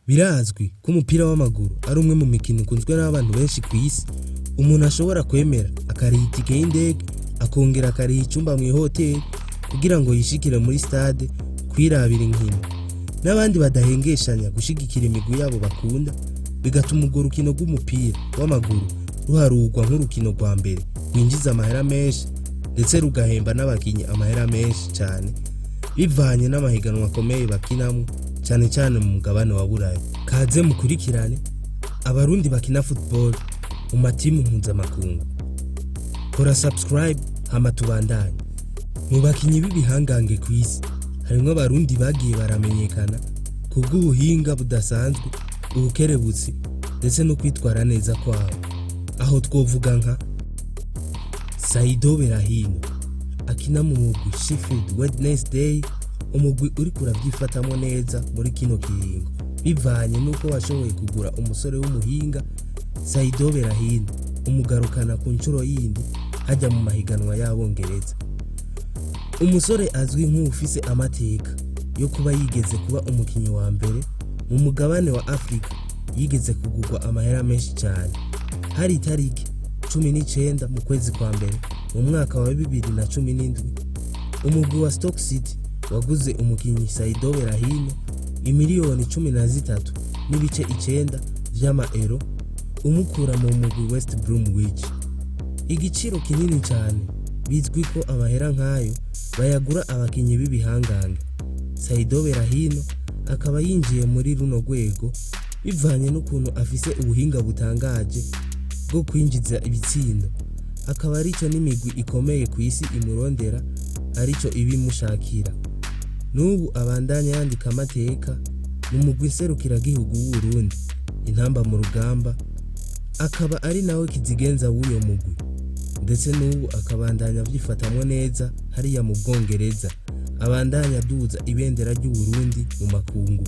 Birazwi ko umupira w'amaguru ari umwe mu mikino ikunzwe n'abantu benshi ku isi. Umuntu ashobora kwemera akariha itike y'indege, akongera akariha icyumba mu ihoteli kugira ngo yishikire muri stade kwirabira inkino, n'abandi badahengeshanya gushigikira imigwi yabo bakunda, bigatuma urwo rukino rw'umupira w'amaguru ruharurwa nk'urukino rwa mbere rwinjiza amahera menshi, ndetse rugahemba n'abakinyi amahera menshi cyane bivanye n'amahiganwa akomeye bakinamo, cyane cyane mu mugabane wa Buraya. Kaze mukurikirane Abarundi bakina football mu matimu mpuzamakungu. Kora subscribe hama tubandanye. Mu bakinyi b'ibihangange ku isi harimwo Abarundi bagiye baramenyekana kubw'ubuhinga budasanzwe, ubukerebutsi ndetse no kwitwara neza kwabo. Aho twovuga nka Saido Berahino akina mu mugwi Sheffield Wednesday, umugwi uriko uravyifatamwo neza muri kino kiringo bivanye n'uko washoboye kugura umusore w'umuhinga Saido Berahino, umugarukana ku nshuro yindi hajya mu mahiganwa y'Abongereza. Umusore azwi nk'uwufise amateka yo kuba yigeze kuba umukinyi wa mbere mu mugabane wa Afrika yigeze kugurwa amahera menshi cyane. Hari itariki 19 mu kwezi kwa mbere mu mwaka wa 2017, umugwi wa Stoke City waguze umukinyi Saido Berahino imiliyoni 13.9 vy'ama euro, umukura mu mugwi West Bromwich. Igiciro kinini cyane, bizwi ko amahera nk'ayo bayagura abakinyi b'ibihangange. Saido Berahino akaba yinjiye muri runo rwego bivanye n'ukuntu afise ubuhinga butangaje bwo kwinjiza ibitsindo, akaba arico n'imigwi ikomeye ku isi imurondera, arico ibimushakira. N'ubu abandanya yandika amateka mu mugwi nserukiragihugu w'Uburundi Intamba mu Rugamba, akaba ari nawe kizigenza w'uyo mugwi, ndetse n'ubu akabandanya avyifatamwo neza hariya mu Bwongereza, abandanya aduza ibendera ry'Uburundi mu makungu.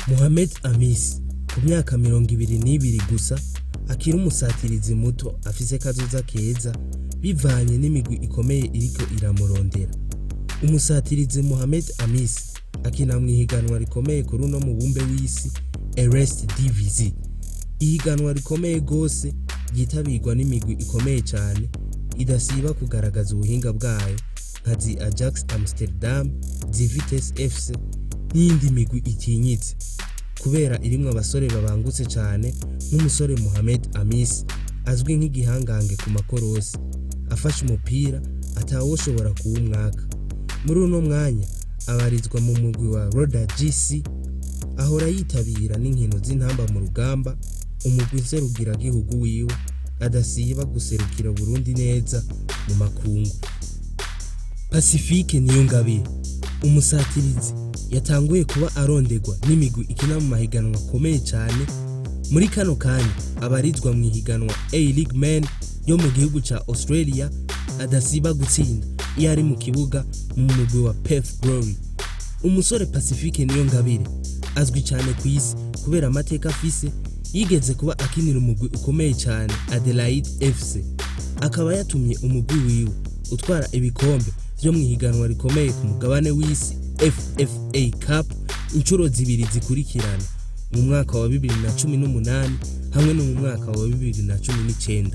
Mohamed Amis, ku myaka 22 gusa, akiri umusatirizi muto afise kazoza keza bivanye n'imigwi ikomeye iriko iramurondera. Umusatirizi Mohamed Amis akina mu ihiganwa rikomeye kuri uno mubumbe w'isi, Erste Divisie, ihiganwa rikomeye gose ryitabirwa n'imigwi ikomeye cyane idasiba kugaragaza ubuhinga bwayo nka zi Ajax Amsterdam, zi Vitesse FC n'iyindi migwi itinyitse kubera irimwo abasore babangutse cyane nk'umusore Mohamed Amis azwi nk'igihangange ku makorosi, afashe umupira atawoshobora kuwumwaka. Muri uno mwanya abarizwa mu mugwi wa Roda GC, ahora yitabira n'inkino z'Intamba mu Rugamba, umugwi nserukiragihugu wiwe adasiba guserukira Burundi neza mu makungu. Pacifique Niyongabire, umusatirizi yatanguye kuba aronderwa n'imigwi ikina mu mahiganwa akomeye cyane, muri kano kanya abarizwa mu ihiganwa A-League Men yo mu gihugu ca Australia, adasiba gutsinda iyo ari mu kibuga mu mugwi wa Perth Glory. Umusore Pacifique Niyongabire azwi cyane ku isi kubera amateka afise. Yigeze kuba akinira umugwi ukomeye cyane Adelaide FC, akaba yatumye umugwi wiwe utwara ibikombe vyo mu ihiganwa rikomeye ku mugabane w'isi, FFA Cup, inshuro zibiri zikurikirana, mu mwaka wa 2018 hamwe no mu mwaka wa 2019.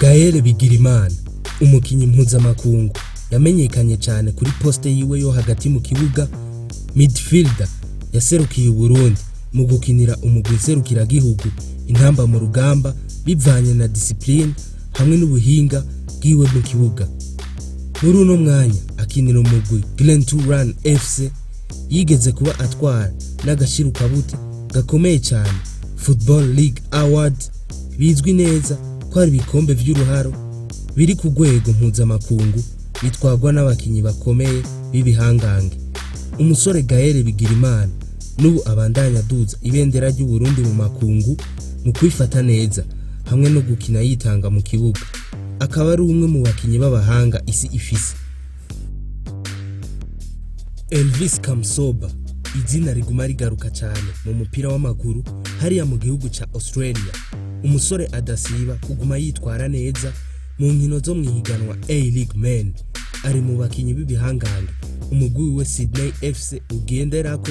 Gaël Bigirimana, umukinyi mpuzamakungu yamenyekanye cyane kuri poste yiwe yo hagati mu kibuga, midfielder, yaserukiye Uburundi mu gukinira umugwi nserukiragihugu Intamba mu Rugamba bivanye na discipline hamwe n'ubuhinga bwiwe mu kibuga. Muri uno mwanya akinira umugwi Glentoran FC. Yigeze kuba atwara n'agashirukabute gakomeye cyane, Football League Award, bizwi neza ko ari ibikombe vy'uruharo biri ku rwego mpuzamakungu bitwarwa n'abakinyi bakomeye b'ibihangange. Umusore Gaël Bigirimana n'ubu abandanya aduza ibendera ry'Uburundi mu makungu mu kwifata neza hamwe no gukina yitanga mu kibuga, akaba ari umwe mu bakinyi b'abahanga isi ifise. Elvis Kamsoba, izina riguma rigaruka cyane mu mupira w'amaguru hariya mu gihugu ca Australia, umusore adasiba kuguma yitwara neza mu nkino zo mu ihiganwa A-League Men, ari mu bakinyi b'ibihangange umugwi wiwe Sydney FC ugenderako,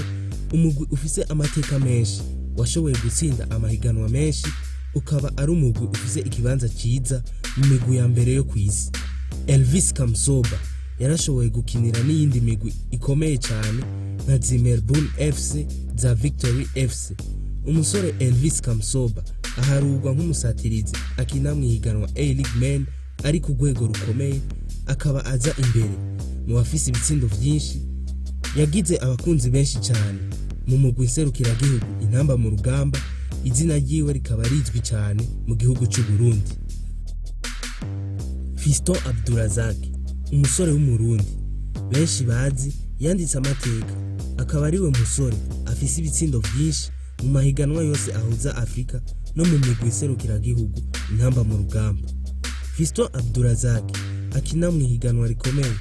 umugwi ufise amateka menshi, washoboye gutsinda amahiganwa menshi, ukaba ari umugwi ufise ikibanza ciza mu migwi ya mbere yo kw'isi. Elvis Kamsoba yarashoboye gukinira n'iyindi migwi ikomeye cyane nka zi Melbourne FC, za Victory FC. Umusore Elvis Kamsoba aharurwa nk'umusatirizi akina mu ihiganwa A-League Men ari ku rwego rukomeye, akaba aza imbere mu bafise ibitsindo vyinshi. Yagize abakunzi benshi cyane mu mugwi nserukiragihugu Intamba mu Rugamba, izina ryiwe rikaba rizwi cyane mu gihugu cy'u Burundi. Fiston Abdurazak, umusore w'Umurundi benshi bazi, yanditse amateka, akaba ariwe musore afise ibitsindo vyinshi mu mahiganwa yose ahuza Afrika no mu migwi serukiragihugu Intamba mu Rugamba. Fiston Abdurazak akina mu ihiganwa rikomeye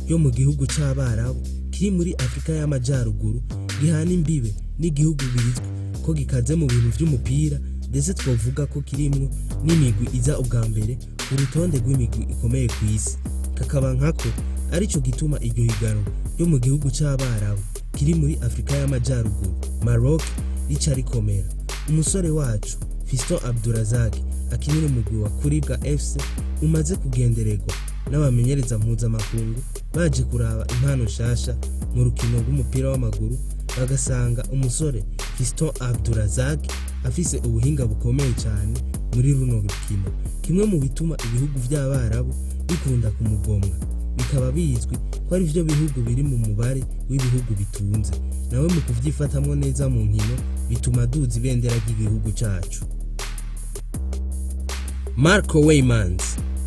yo mu gihugu c'Abarabu kiri muri Afrika y'Amajaruguru, gihana imbibe n'igihugu bizwi ko gikaze mu bintu vy'umupira, ndetse twovuga ko kirimwo n'imigwi iza ubwa mbere ku rutonde rw'imigwi ikomeye ku isi, kakaba nkako arico gituma iryo higanwa ryo mu gihugu c'Abarabu kiri muri Afrika y'Amajaruguru, Maroc, rica rikomera. Umusore wacu Fiston Abdurazak akinira umugwi wa Kuribwa FC umaze kugendererwa n'abamenyereza mpuzamakungu baje kuraba impano nshasha mu rukino rw'umupira w'amaguru, bagasanga umusore Fiston Abdurazak afise ubuhinga bukomeye cyane muri runo rukino, kimwe mu bituma ibihugu vy'Abarabu bikunda kumugomwa, bikaba bizwi ko ari vyo bihugu biri mu mubare w'ibihugu bitunze. Nawe mu kuvyifatamwo neza mu nkino bituma aduza ibendera ry'igihugu cacu. Marco Weymans,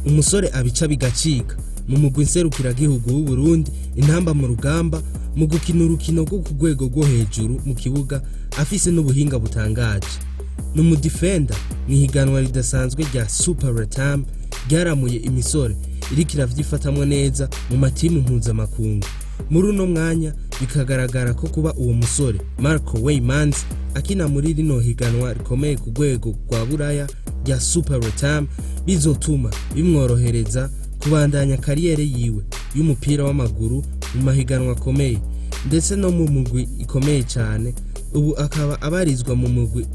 umusore abica bigacika mu mugwi nserukiragihugu w'u Burundi Intamba mu Rugamba, mu gukina urukino rwo ku rwego rwo hejuru mu kibuga, afise n'ubuhinga butangaje. Ni umudifenda mu ihiganwa ridasanzwe rya Super Retam, ryaramuye imisore iriko iravyifatamwo neza mu matimu mpuzamakungu. Muri uno mwanya bikagaragara ko kuba uwo musore Marco Weymans akina muri rino higanwa rikomeye ku rwego rwa Buraya rya Super Retam bizotuma bimworohereza kubandanya carrière yiwe y'umupira w'amaguru mu mahiganwa akomeye, ndetse no mu mugwi ikomeye cyane. Ubu akaba abarizwa mu mugwi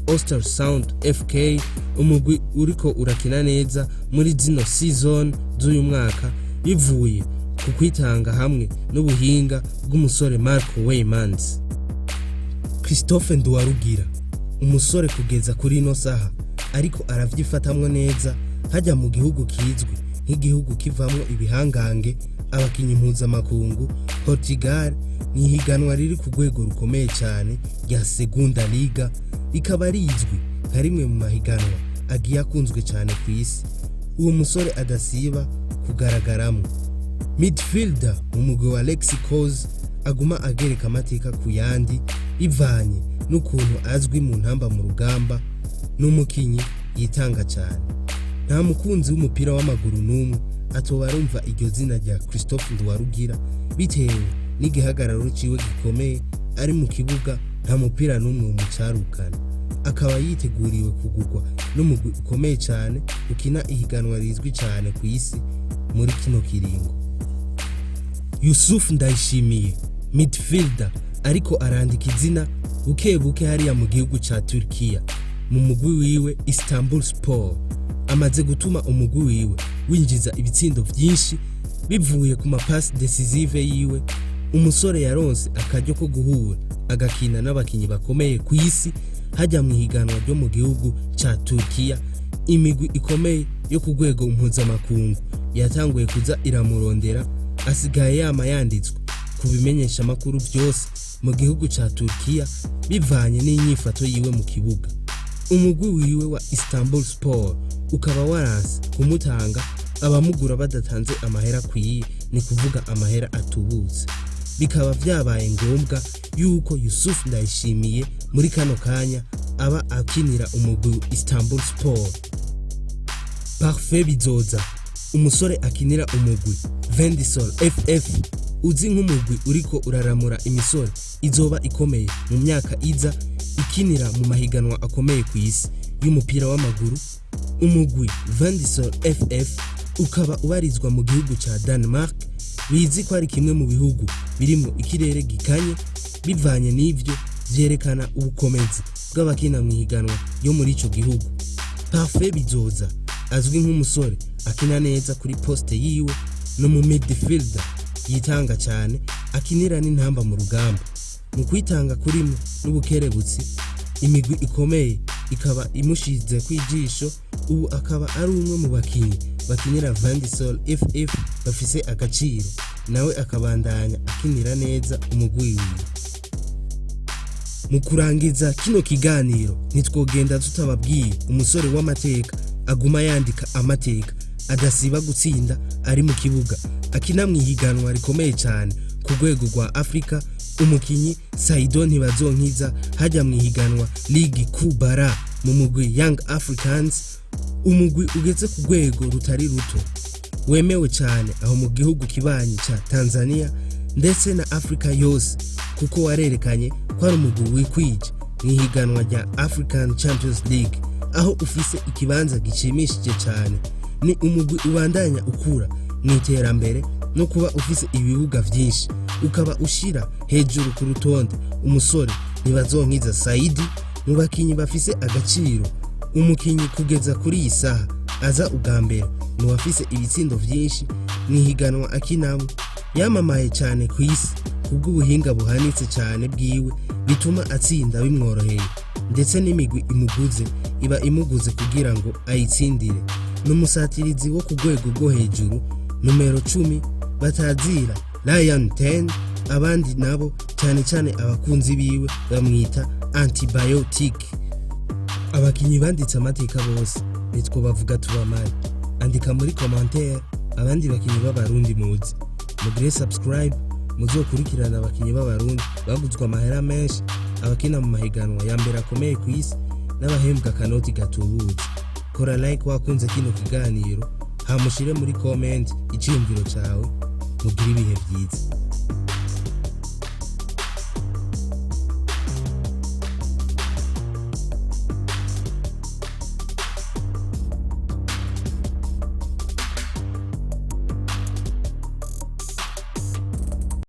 Sound FK, umugwi uriko urakina neza muri zino season z'uyu mwaka, bivuye ku kwitanga hamwe n'ubuhinga bw'umusore Marco Weymans. Christophe Nduwarugira, umusore kugeza kuri ino saha ariko aravyifatamwo neza hajya mu gihugu kizwi nk'igihugu kivamwo ibihangange, abakinyi mpuzamakungu, Portugal, ni ihiganwa riri ku rwego rukomeye cyane rya Segunda Liga, rikaba rizwi nka rimwe mu mahiganwa agiye akunzwe cyane ku isi. Uwo musore adasiba kugaragaramo, midfielder mu mugwi wa Lexicos, aguma agereka amateka ku yandi bivanye n'ukuntu azwi mu Ntamba mu Rugamba. N'umukinyi yitanga cyane, nta mukunzi w'umupira w'amaguru n'umwe atoba arumva iryo zina rya Christophe Nduwarugira, bitewe n'igihagararo ciwe gikomeye ari mu kibuga, nta mupira n'umwe umucarukana. Akaba yiteguriwe kugurwa n'umugwi ukomeye cyane ukina ihiganwa rizwi cyane ku isi muri kino kiringo. Yusuf Ndayishimiye, midfielder ariko arandika izina buke buke hariya mu gihugu ca Turkiya mu mugwi wiwe Istanbul Sport, amaze gutuma umugwi wiwe winjiza ibitsindo vyinshi bivuye ku mapasi décisive yiwe. Umusore yaronse akaryo ko guhura agakina n'abakinyi bakomeye ku isi hajya mu ihiganwa ryo mu gihugu ca Turkiya. Imigwi ikomeye yo ku rwego mpuzamakungu yatanguye kuza iramurondera, asigaye yama yanditswe ku bimenyeshamakuru byose mu gihugu ca Turkiya bivanye n'inyifato yiwe mu kibuga. Umugwi wiwe wa Istanbul Sport ukaba waranse kumutanga abamugura badatanze amahera akwiye, ni kuvuga amahera atubutse. Bikaba vyabaye ngombwa yuko Yusuf Ndayishimiye muri kano kanya aba akinira umugwi Istanbul Sport. Parfait Bizoza, umusore akinira umugwi Vendisol FF. Uzi nk'umugwi uriko uraramura imisore izoba ikomeye mu myaka iza, ikinira mu mahiganwa akomeye ku isi y'umupira w'amaguru. Umugwi Vandisol FF ukaba ubarizwa mu gihugu ca Denmark, bizi ko ari kimwe mu bihugu birimwo ikirere gikanye. Bivanye n'ivyo, vyerekana ubukomezi bw'abakina mu ihiganwa yo muri ico gihugu. Parfait Bizoza azwi nk'umusore akina neza kuri poste yiwe, no mu midfielder yitanga cyane, akinira n'intamba mu rugamba. Mu kwitanga kurimo n'ubukerebutsi, imigwi ikomeye ikaba imushize kw'ijisho. Ubu akaba ari umwe mu bakinyi bakinira Vandisol FF bafise agaciro, nawe akabandanya akinira neza umugwi wiwe. Mu kurangiza kino kiganiro, ntitwogenda tutababwiye umusore w'amateka aguma yandika amateka, adasiba gutsinda ari mu kibuga, akina mu ihiganwa rikomeye cyane ku rwego rwa Afurika, umukinyi Saido Ntibazonkiza, hajya mu ihiganwa Ligi Kubara mu mugwi Young Africans, umugwi ugeze ku rwego rutari ruto, wemewe cyane aho mu gihugu kibanyi ca Tanzania ndetse na Afrika yose, kuko warerekanye ko ari umugwi wikwije mu ihiganwa rya African Champions League, aho ufise ikibanza gishimishije cyane. Ni umugwi ubandanya ukura mu iterambere no kuba ufise ibibuga vyinshi, ukaba ushira hejuru ku rutonde umusore Ntibazonkiza Saidi mu bakinyi bafise agaciro. Umukinyi kugeza kuri iyi saha aza ubwa mbere mu bafise ibitsindo vyinshi mu ihiganwa akinamo, yamamaye cyane ku isi kubw'ubuhinga buhanitse cyane bwiwe, bituma atsinda bimworoheye, ndetse n'imigwi imuguze iba imuguze kugira ngo ayitsindire. Ni umusatirizi wo ku rwego rwo hejuru, numero 10 batazira Lion 10. Abandi nabo, cyane cyane abakunzi biwe, bamwita Antibiotic. Abakinyi banditse amateka bose nitwo bavuga tubamare. Andika muri commentaire abandi bakinyi b'Abarundi muzi, mugire subscribe muzokurikirana abakinyi b'Abarundi baguzwe amahera menshi, abakina mu mahiganwa ya mbere akomeye ku isi n'abahembwa akanoti gatubutse. Kora like wakunze kino kiganiro, hamushire muri comment iciyumviro cawe. Mugire ibihe byiza.